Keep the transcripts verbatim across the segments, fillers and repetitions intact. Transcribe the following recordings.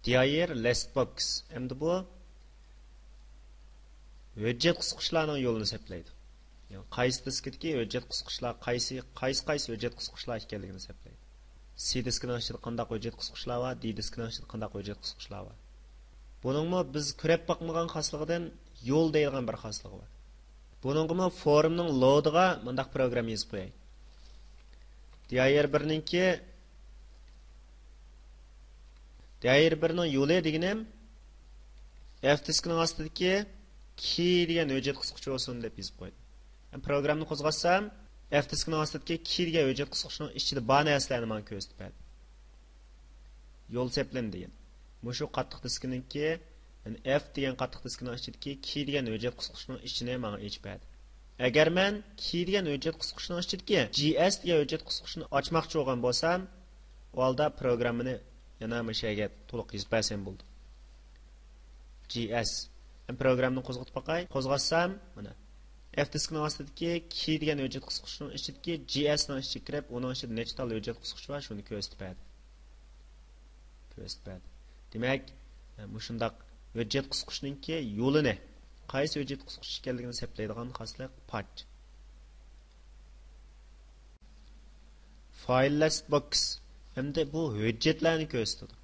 دىئايېر لىست بوكس. ئەمدى بۇ ھۆججەت قىسقۇچلارنىڭ يولىنى سەپلەيدۇ. يەنى قايسى دىسكىدىكى ھۆججەت قىسقۇچلار، قايسى، قايسى، قايسى ھۆججەت قىسقۇچلار ئىكەنلىكىنى سەپلەيدۇ. سى دىسكىنىڭ ئىچىدە قانداق ھۆججەت قىسقۇچلار بار، دى دىسكىنىڭ ئىچىدە قانداق ھۆججەت قىسقۇچلار بار. بۇنىڭمۇ بىز كۆرۈپ باقمىغان خاسلىقىدىن يول دەيدىغان بىر خاسلىقى بار. بۇنىڭغىمۇ فورمنىڭ لودىغا مۇنداق پروگرامما يېزىپ قوياي. دىئايېر بىرنىڭكى، دىئايېر بىرنىڭ يولى دېگىنىم ئەف دىسكىنىڭ ئاستىدىكى كى دېگەن ھۆججەت قىسقۇچى بولسۇن دەپ يېزىپ قويدۇم. ھەم پروگراممىنى قوزغاتسام، ئەف دىسكىنىڭ ئاستىدىكى كى دېگەن ھۆججەت قىسقۇچىنىڭ ئىچىدە بار نەرسىلەرنى ماڭا كۆرسىتىپ بەردى. يول سەپلىمە دېگەن. مۇشۇ قاتتىق دىسكىنىڭكى، يەنى ئەف دېگەن قاتتىق دىسكىنىڭ ئىچىدىكى كى دېگەن ھۆججەت قىسقۇچىنىڭ ئىچىنى ماڭا ئېچىپ بەردى. ئەگەر مەن كى دېگەن ھۆججەت قىسقۇچىنىڭ ئىچىدىكى جى ئەس دېگەن ھۆججەت قىسقۇچىنى ئاچماقچى بولغان بولسام، ئۇ ھالدا پروگراممىنى يەنە مۇشۇ يەرگە تولۇق يېزىپ بەرسەم بولىدۇ. جى ئەس. مەن پروگراممىنى قوزغىتىپ باقاي. قوزغاتسام، مانا، ئەف دىسكىنىڭ ئاستىدىكى كى دېگەن ھۆججەت قىسقۇچىنىڭ ئىچىدىكى جى ئەسنىڭ ئىچىگە كىرىپ، ئۇنىڭ ئىچىدە نەچچە تال ھۆججەت قىسقۇچ بار، شۇنى كۆرسىتىپ بەردى. كۆرسىتىپ بەردى. دېمەك، مۇشۇنداق ھۆججەت قىسقۇچنىڭكى يولىنى، قايسى ھۆججەت قىسقۇچ ئىكەنلىكىنى سەپلەيدىغان خاسلىق پاتچ. فايل لىست بوكس. ئەمدى بۇ ھۆججەتلەرنى كۆرسىتىدۇ.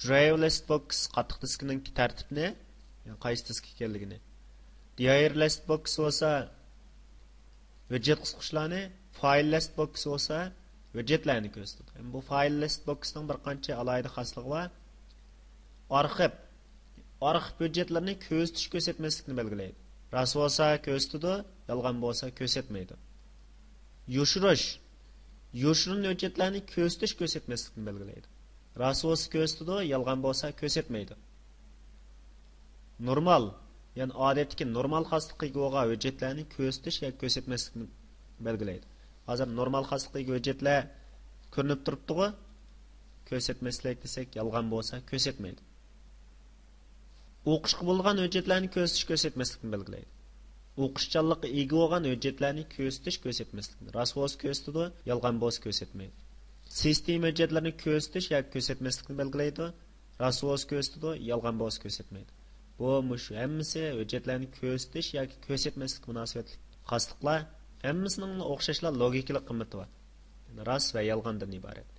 درايۋ لىست بوكس قاتتىق دىسكىنىڭ تەرتىپىنى، يەنى قايسى دىسك ئىكەنلىكىنى. دىئايېر لىست بوكس بولسا ھۆججەت قىسقۇچلارنى، فايل لىست بوكس بولسا ھۆججەتلەرنى كۆرسىتىدۇ. بۇ فايل لىست بوكسنىڭ بىر قانچە ئالاھىدە خاسلىقى بار. ئارخىپ، ئارخىپ ھۆججەتلىرىنى كۆرسىتىش، كۆرسەتمەسلىكنى بەلگىلەيدۇ. راست بولسا كۆرسىتىدۇ، يالغان بولسا كۆرسەتمەيدۇ. يوشۇرۇش، يوشۇرۇن ھۆججەتلەرنى كۆرسىتىش، كۆرسەتمەسلىكنى بەلگىلەيدۇ. راست بولسا كۆرسىتىدۇ، يالغان بولسا كۆرسەتمەيدۇ. نورمال، يەنى ئادەتتىكى نورمال خاسلىققا ئىگە بولغان ھۆججەتلەرنى كۆرسىتىش ياكى كۆرسەتمەسلىكنى بەلگىلەيدۇ. ھازىر نورمال خاسلىققا ئىگە ھۆججەتلەر كۆرۈنۈپ تۇرۇپتىغۇ؟ كۆرسەتمەسلىك دېسەك، يالغان بولسا كۆرسەتمەيدۇ. ئوقۇشقا بولىدىغان ھۆججەتلەرنى كۆرسىتىش، كۆرسەتمەسلىكنى بەلگىلەيدۇ. ئوقۇشچانلىققا ئىگە بولغان ھۆججەتلەرنى كۆرسىتىش، كۆرسەتمەسلىكنى. راست بولسا كۆرسىتىدۇ، يالغان بولسا كۆرسەتمەيدۇ. سىستېما ھۆججەتلىرىنى كۆرسىتىش ياكى كۆرسەتمەسلىكنى بەلگىلەيدۇ. راست بولسا كۆرسىتىدۇ، يالغان بولسا كۆرسەتمەيدۇ. بۇ مۇشۇ ھەممىسى ھۆججەتلەرنى كۆرسىتىش ياكى كۆرسەتمەسلىك مۇناسىۋەتلىك خاسلىقلار. ھەممىسىنىڭ ئوخشاشلا لوگىكىلىق قىممىتى بار. يەنى راست ۋە يالغاندىن ئىبارەت.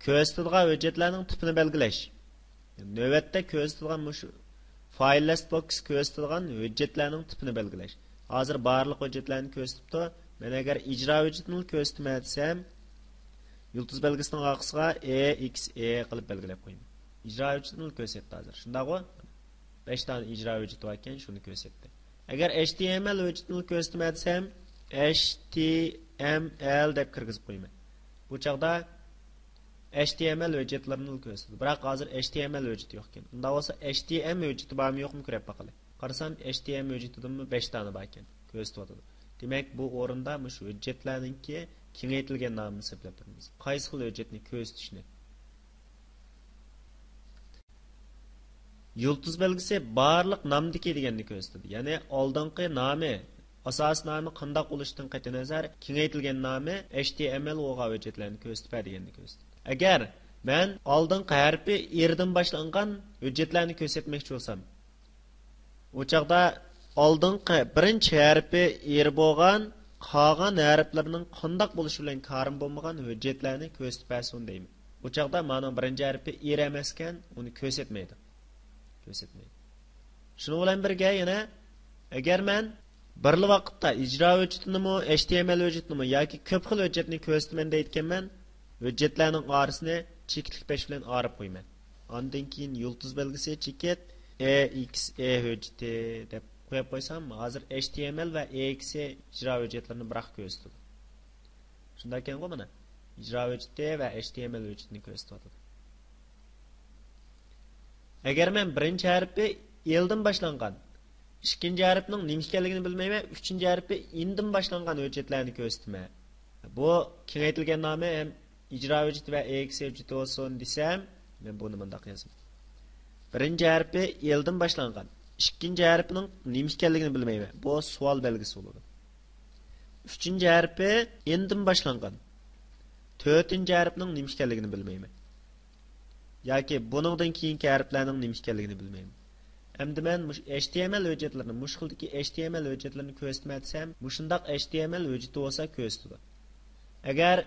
كۆرسىتىدىغان ھۆججەتلەرنىڭ تىپىنى بەلگىلەش. نۆۋەتتە كۆرسىتىدىغان مۇشۇ فايل لىست بوكس كۆرسىتىدىغان ھۆججەتلەرنىڭ تىپىنى بەلگىلەش. ھازىر بارلىق ھۆججەتلەرنى كۆرسىتىپتۇ. مەن ئەگەر ئىجرا ھۆججىتىنى كۆرسىتىمەن دېسەم، يۇلتۇز بەلگىسىنىڭ ئارقىسىغا ئې ئېكس ئې قىلىپ بەلگىلەپ قويىمەن. ئىجرا ھۆججىتىنى كۆرسەتتى ھازىر. شۇنداقغۇ؟ بەش دانە ئىجرا ھۆججىتى بار ئىكەن، شۇنى كۆرسەتتى. ئەگەر ئېچ تى ئېم ئېل ھۆججىتىنى كۆرسىتىمەن دېسەم، ئېچ تى ئېم ئېل دەپ كىرگۈزۈپ قويىمەن. بۇ چاغدا ئېچ تى ئېم ئېل ھۆججەتلىرىنى كۆرسىتىدۇ. بىراق ھازىر ئېچ تى ئېم ئېل ھۆججىتى يوق ئىكەن. ئۇنداق بولسا ئېچ تى ئېم ھۆججىتى بارمۇ يوقمۇ كۆرۈپ باقايلى. قارىسام، ئېچ تى ئېم ھۆججىتىدىنمۇ بەش دانە بار ئىكەن. كۆرسىتىۋاتىدۇ. دېمەك، بۇ ئورۇندا مۇشۇ ھۆججەتلەرنىڭكى كېڭەيتىلگەن نامىنى سەپلەپ تۇرىمىز. قايسى خىل ھۆججەتنى كۆرسىتىشنى. يۇلتۇز بەلگىسى بارلىق نامدىكى دېگەننى كۆرسىتىدۇ. يەنى ئالدىنقى نامى، ئاساسىي نامى قانداق بولۇشىدىن قەتئىينەزەر، كېڭەيتىلگەن نامى ئېچ تى ئېم ئېل بولغان ھۆججەتلەرنى كۆرسىتىپ بەر دېگەننى كۆرسىتىدۇ. ئەگەر مەن ئالدىنقى ھەرپى ئېردىن باشلانغان ھۆججەتلەرنى كۆرسەتمەكچى بولسام، ئۇ چاغدا ئالدىنقى بىرىنچى ھەرپى ئېر بولغان، قالغان ھەرپلىرىنىڭ قانداق بولۇشى بىلەن كارىم بولمىغان ھۆججەتلەرنى كۆرسىتىپ بەرسۇن دەيمەن. ئۇ چاغدا مانىڭ بىرىنچى ھەرپى ئېر ئەمەسكەن، ئۇنى كۆرسەتمەيدۇ. كۆرسەتمەيدۇ. شۇنىڭ بىلەن بىرگە يەنە، ئەگەر مەن بىرلا ۋاقىتتا ئىجرا ھۆججىتىنىمۇ، ئېچ تى ئېم ئېل ھۆججىتىنىمۇ ياكى كۆپ خىل ھۆججەتنى كۆرسىتىمەن دەيدىكەنمەن، ھۆججەتلەرنىڭ ئارىسىنى چېكىتلىك پەش بىلەن ئايرىپ قويىمەن. ئاندىن كېيىن يۇلتۇز بەلگىسى چېكىت ئې ئېكس ئې ھۆججىتى دەپ قويۇپ قويسام، ھازىر ئېچ تى ئېم ئېل ۋە ئې ئېكس ئې ئىجرا ھۆججەتلىرىنى بىراق كۆرسىتىدۇ. شۇنداق ئىكەنغۇ مانا. ئىجرا ھۆججىتى ۋە ئېچ تى ئېم ئېل ھۆججىتىنى كۆرسىتىۋاتىدۇ. ئەگەر مەن بىرىنچى ھەرپى ئېلدىن باشلانغان، ئىككىنچى ھەرپنىڭ نېمە ئىكەنلىكىنى بىلمەيمەن، ئۈچىنچى ھەرپى ئېندىن باشلانغان ھۆججەتلەرنى كۆرسىتىمەن. بۇ كېڭەيتىلگەن نامى ھەم ئىجرا ھۆججىتى ۋە ئېكس ھۆججىتى بولسۇن دېسەم، مەن بۇنى مۇنداق يازىمەن. بىرىنچى ھەرپى ئېلدىن باشلانغان، ئىككىنچى ھەرپىنىڭ نېمە ئىكەنلىكىنى بىلمەيمەن. بۇ سوئال بەلگىسى بولىدۇ. ئۈچىنچى ھەرپى ئېندىن باشلانغان. تۆتىنچى ھەرپنىڭ نېمە ئىكەنلىكىنى بىلمەيمەن. ياكى بۇنىڭدىن كېيىنكى ھەرپلەرنىڭ نېمە ئىكەنلىكىنى بىلمەيمەن. ئەمدى مەن مۇشۇ H T M L ھۆججەتلىرىنى، مۇشۇ خىلدىكى H T M L ھۆججەتلىرىنى كۆرسىتىمەن دېسەم، مۇشۇنداق H T M L ھۆججىتى بولسا كۆرسىتىدۇ. ئەگەر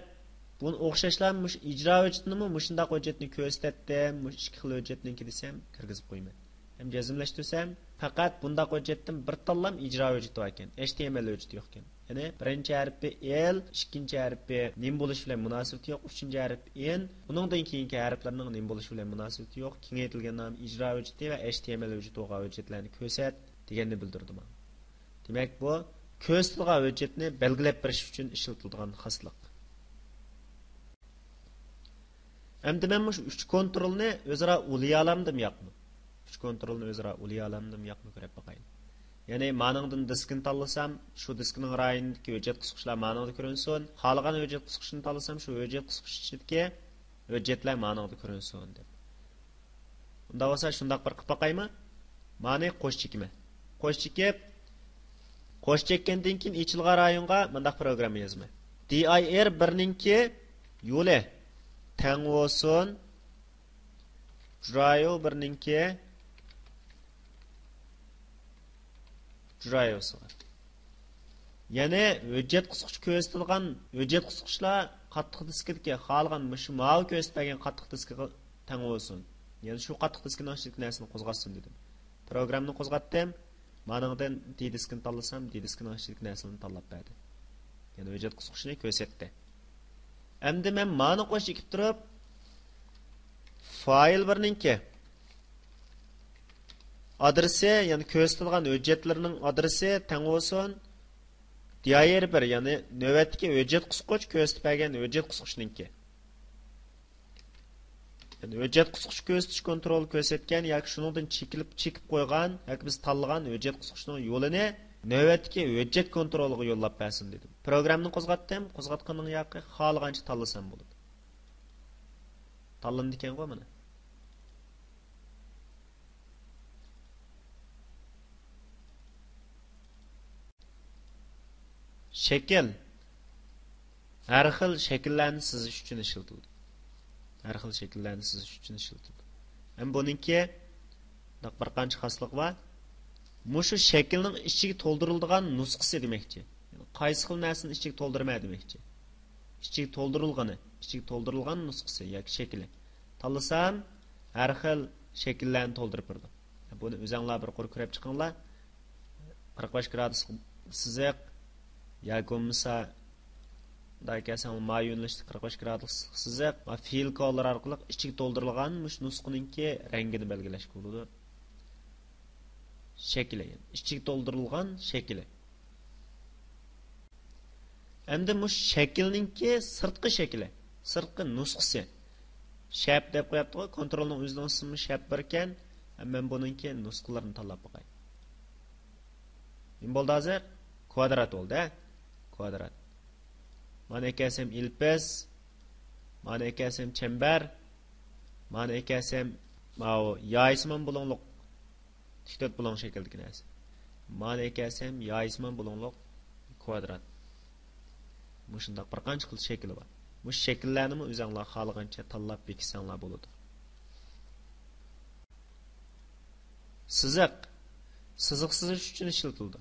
بۇنى ئوخشاشلا مۇشۇ ئىجرا ھۆججىتىنىمۇ مۇشۇنداق ھۆججەتنى كۆرسىتەتتىم، مۇشۇ ئىككى خىل ھۆججەتنىڭكى دېسەم، كىرگۈزۈپ قويىمەن. ھەم جەزملەشتۈرسەم، پەقەت بۇنداق ھۆججەتتىن بىر تاللام ئىجرا ھۆججىتى بار ئىكەن، H T M L ھۆججىتى يوق ئىكەن. يەنى بىرىنچى ھەرپى ئېل، ئىككىنچى ھەرپى نېمە بولۇش بىلەن مۇناسىۋىتى يوق، ئۈچىنچى ھەرپ ئېن، ئۇنىڭدىن كېيىنكى ھەرپلەرنىڭ نېمە بولۇشى بىلەن مۇناسىۋىتى يوق، كېڭەيتىلگەن نام ئىجرا ھۆججىتى ۋە H T M L ھۆججىتى بولغان ھۆججەتلەرنى كۆرسەت دېگەننى بىلدۈرىدۇ ماڭا. دېمەك، بۇ كۆرسىتىدىغان ھۆججەتنى بەلگىلەپ بېرىش ئۈچۈن ئىشلىتىلىدىغان خاسلىق. ئەمدى مەن مۇشۇ ئۈچ كونترولنى ئۆزئارا ئۇلىيالامدىم ياقمۇ؟ ئۈچ كونترولنى ئۆزئارا ئۇلىيالامدىم ياقمۇ كۆرۈپ باقايلى. يەنى مانىڭدىن دىسكىنى تاللىسام، شۇ دىسكىنىڭ رايونىدىكى ھۆججەت قىسقۇچلار مانىڭدا كۆرۈنسۇن. خالىغان ھۆججەت قىسقۇچنى تاللىسام، شۇ ھۆججەت قىسقۇچ ئىچىدىكى ھۆججەتلەر مانىڭدا كۆرۈنسۇن دەپ. ئۇنداق بولسا شۇنداق بىر قىلىپ باقايمۇ؟ مانى قوش چېكىمەن. قوش چېكىپ، قوش چەككەندىن كېيىن ئېچىلغان رايونغا مۇنداق پروگرامما يازىمەن. D I R بىرنىڭكى يولى تەڭ بولسۇن، driver بىرنىڭكى driver سىغىر. يەنى ھۆججەت قىسقۇچى كۆرسىتىدىغان ھۆججەت قىسقۇچلار قاتتىق دىسكىدىكى خالىغان مۇشۇ ماۋۇ كۆرسىتىپ بەرگەن قاتتىق دىسكىغا تەڭ بولسۇن. يەنى شۇ قاتتىق دىسكىنىڭ ئىچىدىكى نەرسىنى قوزغاتسۇن دېدىم. پروگراممىنى قوزغاتتىم. مانىڭدىن دى دىسكىنى تاللىسام، دى دىسكىنىڭ ئىچىدىكى نەرسىلەرنى تاللاپ بەردى. يەنى ھۆججەت قىسقۇچىنى كۆرسەتتى. ئەمدى مەن مانى قوش چېكىپ تۇرۇپ، فايل بىرنىڭكى ئادرېسى، يەنى كۆرسىتىدىغان ھۆججەتلىرىنىڭ ئادرېسى تەڭ بولسۇن، دىئايېر بىر، يەنى نۆۋەتتىكى ھۆججەت قىسقۇچ كۆرسىتىپ بەرگەن ھۆججەت قىسقۇچنىڭكى. يەنى ھۆججەت قىسقۇچ كۆرسىتىش كونترولى كۆرسەتكەن ياكى شۇنىڭدىن چېكىلىپ، چېكىپ قويغان ياكى بىز تاللىغان ھۆججەت قىسقۇچنىڭ يولىنى نۆۋەتتىكى ھۆججەت كونترولىغا يوللاپ بەرسۇن دېدىم. پروگراممىنى قوزغاتتىم. قوزغاتقىنىڭ ياقى خالىغانچە تاللىسام بولىدۇ. تاللىنىدىكەنغۇ مانا. شەكىل. ھەر خىل شەكىللەرنى سىزىش ئۈچۈن ئىشلىتىلىدۇ. ھەر خىل شەكىللەرنى سىزىش ئۈچۈن ئىشلىتىلىدۇ. ھەم بۇنىڭكى بىر قانچە خاسلىقى بار. مۇشۇ شەكىلنىڭ ئىچىگە تولدۇرۇلىدىغان نۇسخىسى دېمەكچى. قايسى خىل نەرسىنى ئىچىگە تولدۇرىمەن دېمەكچى. ئىچىگە تولدۇرۇلغىنى، ئىچىگە تولدۇرۇلغان نۇسخىسى ياكى شەكلى. تاللىسام، ھەر خىل شەكىللەرنى تولدۇرۇپ بېرىدۇ. بۇنى ئۆزەڭلار بىر قۇر كۆرۈپ چىقىڭلار. قىرىق بەش گرادۇس سىزىق ياكى بولمىسا، مۇنداق كەلسەڭ، ما يۆنىلىشتە قىرىق بەش گرادۇس سىزىق، ما فىل كوللار ئارقىلىق ئىچىگە تولدۇرۇلغان مۇشۇ نۇسخىنىڭكى رەڭگىنى بەلگىلەشكە بولىدۇ. شەكلى، ئىچىگە تولدۇرۇلغان شەكلى. ئەمدى مۇشۇ شەكىلنىڭكى سىرتقى شەكلى، سىرتقى نۇسخىسى. شەپ دەپ قويۇپتىغۇ، كونترولنىڭ ئۆزىنىڭ ئىسمى شەپ بىركەن. مەن بۇنىڭكى نۇسخىلىرىنى تاللاپ باقاي. نېمە بولدى ھازىر؟ كۋادرات بولدى، ھە؟ كۋادرات. مانا ئەكەلسەم ئېلپىز، مانا ئەكەلسەم چەمبەر، مانا ئەكەلسەم ماۋۇ يايسىمان بۇلۇڭلۇق، تىك تۆت بۇلۇڭ شەكلىدىكى نەرسە. مانا ئەكەلسەم يايسىمان بۇلۇڭلۇق كۋادرات. مۇشۇنداق بىر قانچە خىل شەكلى بار. مۇشۇ شەكىللەرنىمۇ ئۆزەڭلار خالىغانچە تاللاپ بېكىتسەڭلار بولىدۇ. سىزىق. سىزىق سىزىش ئۈچۈن ئىشلىتىلىدۇ.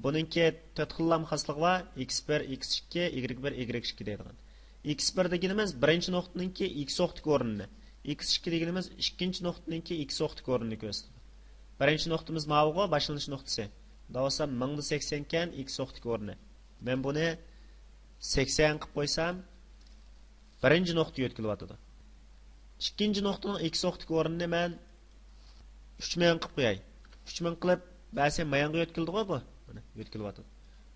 بۇنىڭكى تۆت خىل خاسلىقى بار. ئىكس بىر، ئىكس ئىككى، ئىگرېك بىر، ئىگرېك ئىككى دەيدىغان. ئىكس بىر دېگىنىمىز بىرىنچى نۇقتىنىڭكى ئىكس ئوقتىكى ئورنىنى. ئىكس ئىككى دېگىنىمىز ئىككىنچى نۇقتىنىڭكى ئىكس ئوقتىكى ئورنىنى كۆرسىتىدۇ. بىرىنچى نۇقتىمىز ماۋۇغۇ، باشلىنىش نۇقتىسى. مۇنداق بولسا مىڭدا سەكسەنكەن ئىكس ئوقتىكى ئورنى. مەن بۇنى سەكسەن قىلىپ قويسام، بىرىنچى نۇقتا يۆتكىلىۋاتىدۇ. ئىككىنچى نۇقتىنىڭ ئىكس ئوقتىكى ئورنىنى مەن ئۈچ مىڭ قىلىپ قوياي. ئۈچ مىڭ قىلىپ بەرسەم مايانغا يۆتكىلىدىغۇ بۇ. مانا يۆتكىلىۋاتىدۇ.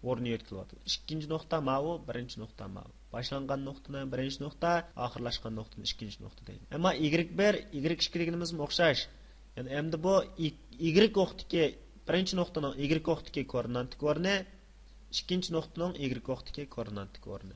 ئورنى يۆتكىلىۋاتىدۇ. ئىككىنچى نۇقتا ماۋۇ، بىرىنچى نۇقتا ماۋۇ. باشلانغان نۇقتىنى بىرىنچى نۇقتا، ئاخىرلاشقان نۇقتىنى ئىككىنچى نۇقتا دەيمەن. ئەمما ئىگرېك بىر، ئىگرېك ئىككى دېگىنىمىزمۇ ئوخشاش. يەنى ئەمدى بۇ ئىگ-، ئىگرېك ئوقتىكى، بىرىنچى نۇقتىنىڭ ئىگرېك ئوقتىكى كوئوردىناتتىكى ئورنى، ئىككىنچى نۇقتىنىڭ ئىگرېك ئوقتىكى كوئوردىناتتىكى ئورنى.